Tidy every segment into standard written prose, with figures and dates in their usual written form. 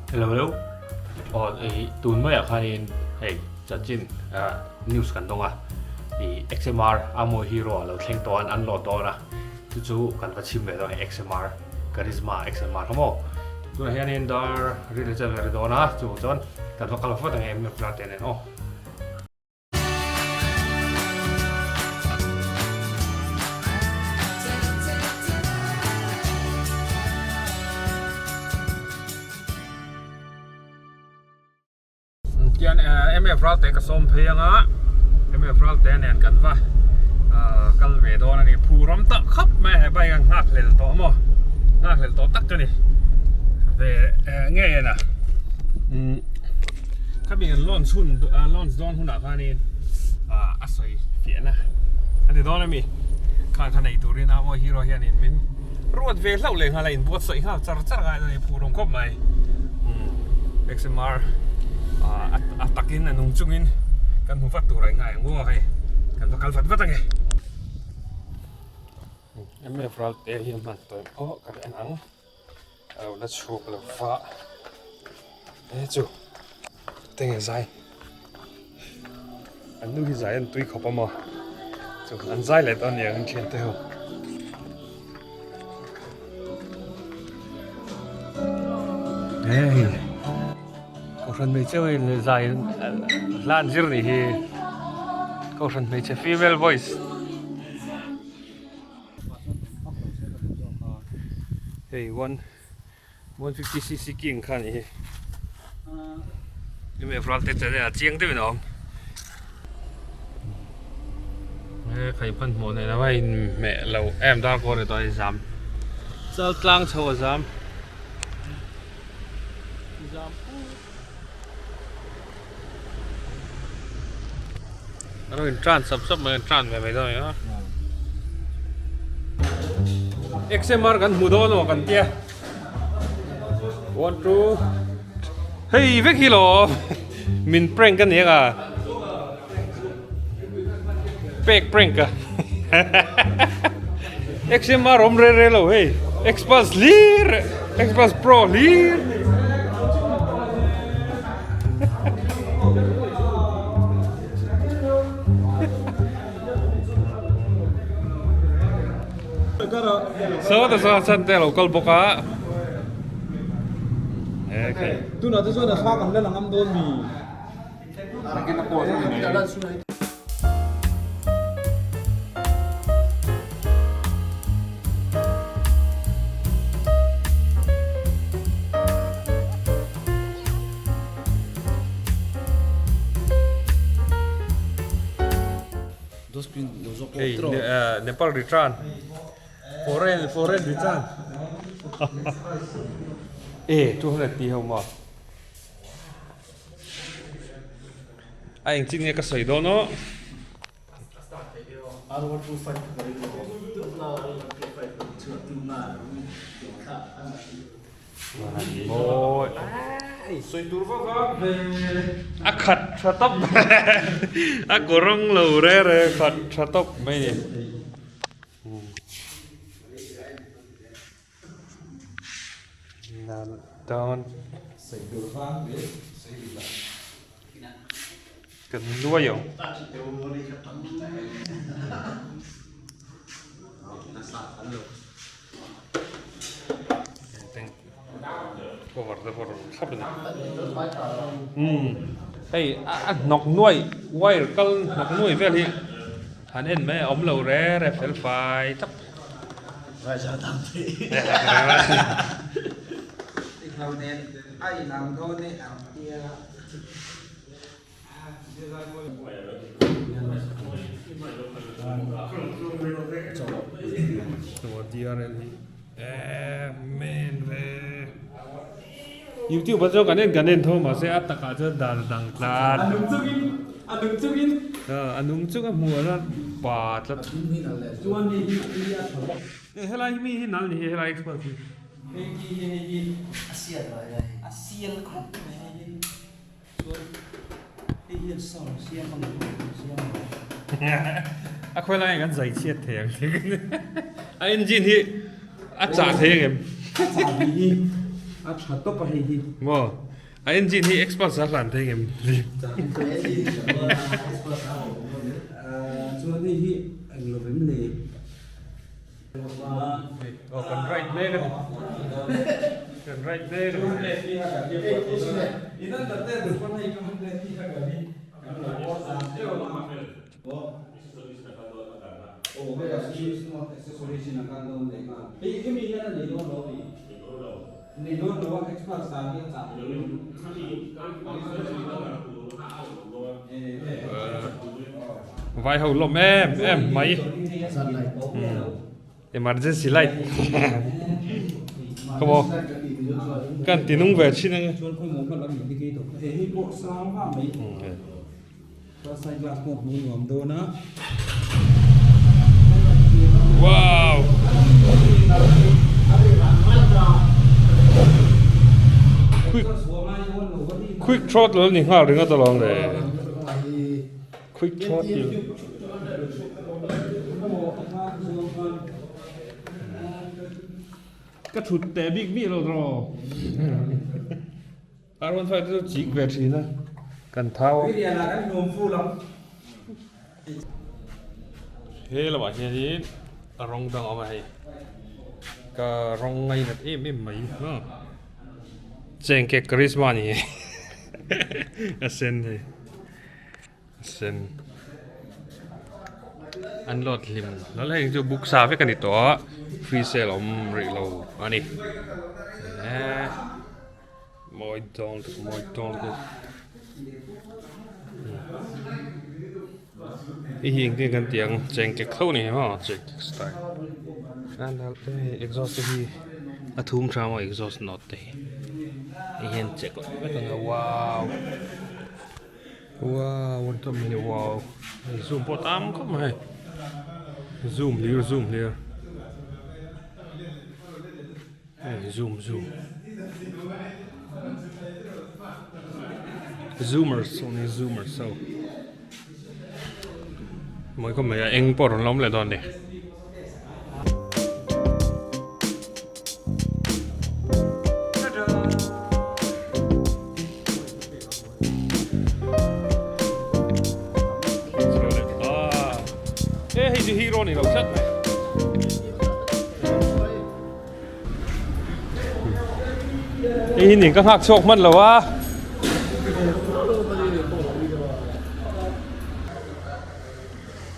Hello hello aw hei tun maiah khanin hei chanchin ah news kan dawng a ih XMR a mawi hero a lo thleng tawh a an lawt dawn a chu chu kan va chhim ve dawn a hei XMR Karizma XMR kha maw tunah hianin dar ri leh chan ve ri dawn a chuvang chuan kan va kal vat ang e MF lar te nen aw. Tian MF Ralte ka sawm phei anga MF Ralte nen kan va kal ve dawn a ni phur awm tak khawp mai a he bike a nghak hlel tawh maw nghak hlel tawh tak ka ni ve ngei a na Khami an launch hun launch dawn hunah khanin a sawi fiahna a ti dawn a mi kha kha nei turin a mawi hero hianin min ruat ve hlauh leh nghal a inbuatsaih nghal char char ngai dawn a ni phur awm khawp mai XMR a takin a nung chungin kan hmu vat tur a ingai ang maw hei kan va kal vat vat ange MF Ralte hi a hman tawh em aw ka en ang. A lo la chhuak lo va e chu tenge zai an nu hi zai an tui khawp a maw chu an zai leh dawn aniang an thian te ho hei kohhran hmeichhe ho in zai hla an zir nih hi kohhran hmeichhe female voice. Hei 150 cc king kha ni hi MF Ralte channel ah chiang deuhin a awm he khai hman hmuh nen a va in hmeh lo em dar kaw ni tawh a zam chal tlang chho a zam zam A lo in tran sap sap mai an tran ve mai dawn a ni a. XMR kan hmu dawn aw kan tia. 1 2 Hei vek hi lo min prank a ni ang a. Pek prank a. XMR awm re re lo hei. Xbox hlir Xbox Pro hlir. Saw ta saw chan te lo kal bawk a. Okay. Tunah te chuan a thla kan la la ngam dawn mi. Hei Nepal return foreign foreign return e 200 tih ho maw. A engchin nge ka sawi dawn aw. A khat tha tawp a kawrawng lo re re khat tha tawp mai a ni. Dawn kan nuai ang. Cover te pawh rawn thlap a ni. Umm hei a hnawk nuai wire kal hnawk nuai vel hi han en mai a awm lo re re fel fai tap. YouTube ah chuan kan en kan en tho mahse a takah chuan dan a dang tlat. A nung chungin a nung chungin. A nung chung a hmuh a pa tlat. Helai hi mi hi nal ni hi helai expert hi. Hei hi hei hi a sial a sial khawp mai hei hi. Chuan hei hian sound siam ang siam ang. A khawi lai kan zai chhiat thei ang a engine hi a chah thei ang em? A chah ni hi. A tha tawp a hei hi. Maw? A engine hi Xbox a hlan thei ngem? Chuan hei hi eng lo vem le? Aw kan ride mek a ni. Kan ride mek a ni. Vai ho lawm em em mai emergency light come on kan ti nung ve thin ang Wow! Quick quick throttle ni nghal ringa talawng le. Quick throttle. Ka thut te bik mi lo draw. R15 te chu chik ve thin a, kan thau a. He lamah hianin a rawng dang a awm a hei, ka rawng ngainat em em mai maw, chengkek karizma ni a sen hei. Sen an load hlim hlawlh heng chu book sa vek a ni tawh a free sale a awm rih lo a ni eee mawi dawn lutuk mawi dawn lutuk hei hi engtin kan tih ang chengkek tho a ni maw chengkek style exhaust te hi a thum tha maw exhaust note te hi hei hian check vek ang a wow. Wow an tam hi wow hei zoom pawh tam khawp mai hei zoom hlir zoom hlir hei zoom zoom zoomers ho ni zoomers ho mawi khawp mai a eng pawh rawn la awm leh dawn a ni. He hei chu hero ni lo tlat mai. Hei hi ning ka nghak chhuak hman lo a.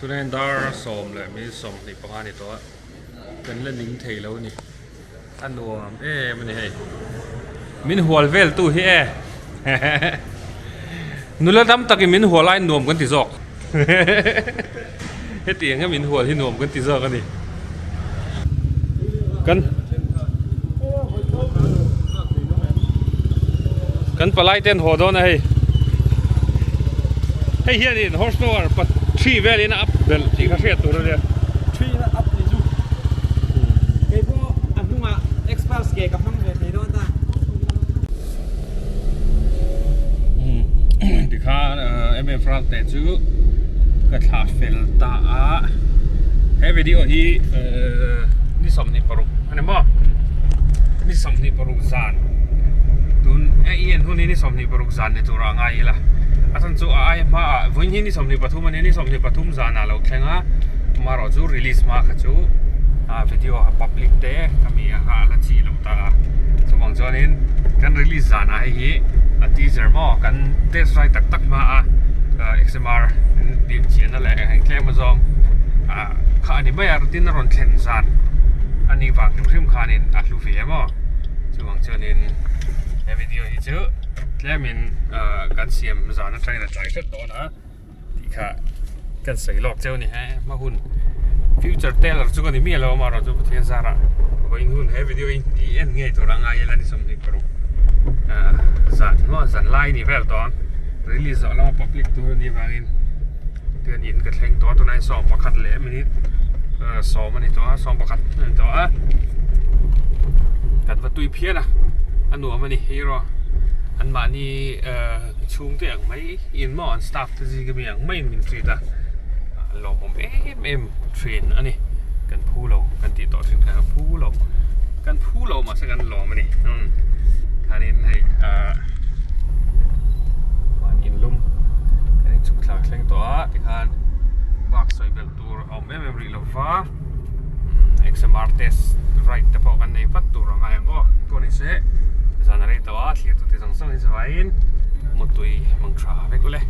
Tunah hian dar 10:25 ni tawh a. Kan la ning thei lo a ni. A nuam em a ni hei. Min hual vel tu hi e. Nula tam takin min hual aiin nuam kan ti zawk. Hetiang hian min hual hi nuam kan ti zawk a ni. Kan Kan palai te an haw dawn a hei. Hei hianin horsepower pa three velin a up belh tih kha hriat tur a nia. Three in a up ni chu. Kei pawh a hnungah experts ke ka hmang ve thei dawn ta. Tikhan MF Ralte chu ka thlah fel ta a. He video hi ni 26 a ni maw? Ni 26 zan tun e i en hun hi ni 26 zan ni turah ngai ila. A chhan chu a ai hmaah vawiin hi ni 23 a ni ni 23 zanah lo thleng a. Amaherawh chu release hma kha chu a video a public te ka mi a kha a la chi lo ta a chuvang chuanin kan release zanah hei hi a teaser maw kan test ride tak tak hma a XMR tih chiahna leh eng tlem azawng ah kha a ni mai a tin a rawn thlen zan a nih vang hrim hrim khanin a hlu ve maw chuvang chuanin he video hi chu tlemin kan siam zan atangin a tlai hret dawn a. tih kha kan sawi lawk cheu a ni he hma hun future teller chu ka ni miah lo amaherawh chu Pathian zarah vawiin hun he video hi i en ngei tur a ngai ila ni 26 ah zan maw zan lai ni vel tawh ang release zawh lama public tur a nih avangin tihian in ka thleng tawh a tunah hian sawmpakhat leh minute sawm a ni tawh a sawmpakhat a ni tawh a kan va tui phian a a nuam a ni hero anmahni chhungte ang mai. In maw an staff te zing ami ang maiin min treat a lawmawm em em thin a ni kan phu lo kan tih tawh thin kha kan phu lo kan phu lo mahse kan lawm a ni umm. Tikhan bak sawi belh tur a awm em em rih lo va, XMR test ride te pawh kan nei vat tur ang ai ang aw. Pawh ni se zan a rei tawh a, thlir tute zawng zawng hi chuvangin mutui mang tha vek ule.